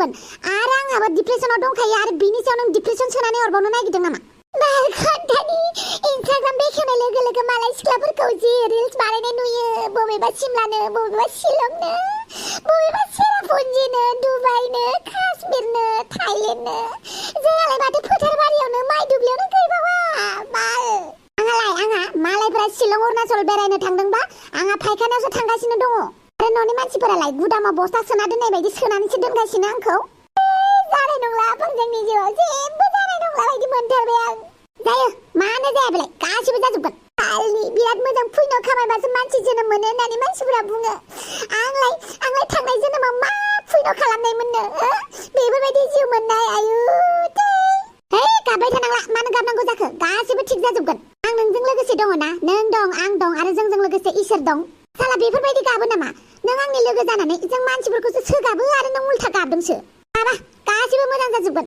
जाजोबगोन आरो आंहाबो डिप्रेसनाव दंखायो आरो बिनि सायाव नों डिप्रेसन सोनानै हरबावनो नागिरदों नामा बालखन्थानि इन्स्टाग्राम बेखेवनाय लोगो लोगो मालाय सिख्लाफोरखौ जि रिल्स बानायनाय नुयो बबेबा सिमलानो बबेबा शिलंनो बबेबा सेरापुन्जिनो दुबाइनो काश्मीरनो थाइलेण्डनो जोंहालाय माथो फोथार बारियावनो माइ दुब्लियावनो गैबावा बाल आंहा मालायफ्रा शिलं अरुणाचल बेरायनो थांदोंबा आंहा फायखानायावसो थांगासिनो दङ आरो न'नि मानसिफोरालाय गुदामाव बस्ता सोना दोननाय बायदि सोनानैसो दोनगासिनो आंखौ जानाय नंला जोंनि जिउआव जेबो जानाय नंला बायदि मोनथारबाय आं जायो मानो जाया बेलाय गासिबो जाजोबगोन कालनि बिराद मोजां पुण्य खामायबासो मानसि जोनोम मोनो होननानै मानसिफोरा बुङो आंलाय थांनाय जोनोमाव मा पुण्य खालामनायमोननो बेफोरबायदि जिउ मोननाय आयु हे गाबबाय थानांला मानो गाबनांगौ जाखो गासिबो थिग जाजोबगोन आं नोंजों लोगोसे दङ ना नों दं आं दं आरो जोंजों लोगोसे इसोर दं साला बेफोरबायदि गाबो नामा नों आंनि लोगो जानानै जों मानसिफोरखौसो सोगाबो आरो नों उल्था गाबदोंसो माबा गासिबो मोजां जाजोबगोन